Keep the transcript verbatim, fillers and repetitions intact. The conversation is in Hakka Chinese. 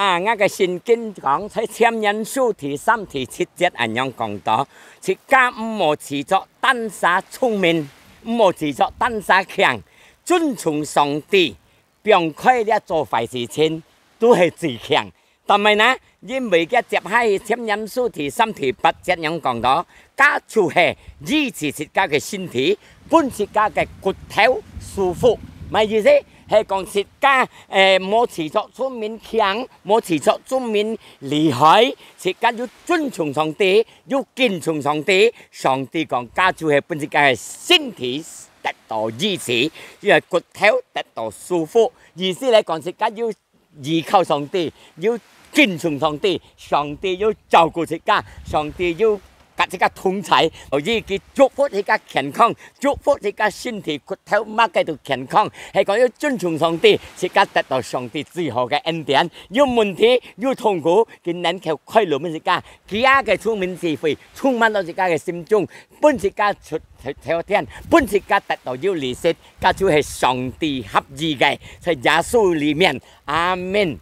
啊，𠊎个聖經講，在箴言書第三第七節恁樣講到：自家毋好自作單儕聰明，毋好自作單儕強，尊重上帝，放開這做壞事情，都係最強。但係呢，因為佢接下去箴言書第三第八節樣講到，家就係醫治自家个身體，分自家个骨頭舒服。麼意思？係講自家，誒，無自作聰明強，無自作聰明厲害，自家有尊重上帝，有敬重上帝。上帝講，家就係分自家个身體得到醫治，因為骨頭得到舒服。意思來講，自家有依靠上帝，有敬重上帝，上帝有照顧自家，上帝有佮自家同在，所以佢祝福自家健康，祝福自家身體骨頭麼个都健康，係講有尊重上帝，自家得到上帝最好个恩典。有問題，有痛苦，佢能夠開路分自家，佢个聰明智慧充滿到自家个心中，分自家出頭天，分自家得到有利息，該就係上帝合意个，在耶穌裡面。阿門。